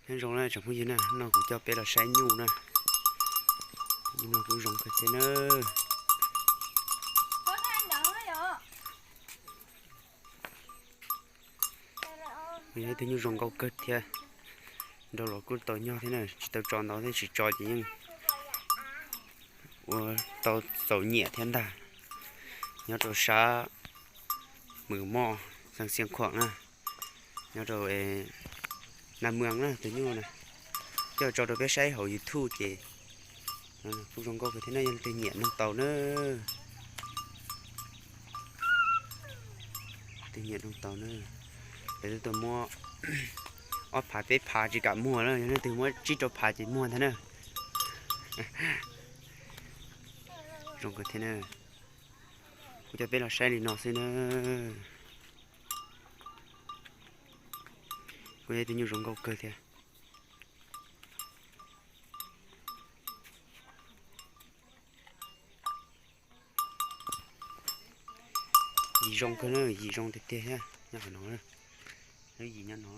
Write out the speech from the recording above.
Nyob zoo na tsoom phooj ywg na, no kuv coj peb los saib nyuj na. Nyuj no kuj zoo kawg thiab na. Yog ib tug nyuj zoo nkauj kawg thiab. Nraug los kuj tau nyob thiab na, tsis tau tso ntau thiab, tsis tso ces yeej ua tau txaus nyiam thiab ntag. Nyob rau sab Mws Moj, xeev Xiav Khuam na, nyob rau Naj Muas na, tus nyuj na. Coj tso rau peb saib hauv YouTube ces kuj zoo nkauj kawg thiab na, yog leej twg nyiam noog tau na. Leej twg nyiam noog tau na, lawv twb tuaj muab ob phav peb phav tsis kam muag na, yog leej twg muab tsib rau phav ces muag ntag na. Zoo kawg thiab na. Kuv coj peb los saib li no xwb na. Kuj yog ib tug nyuj zoo nkauj kawg thiab. Yim zoo kawg na, yim zoo tiag tiag thiab, nyob qhov no. Lub yim nyob no.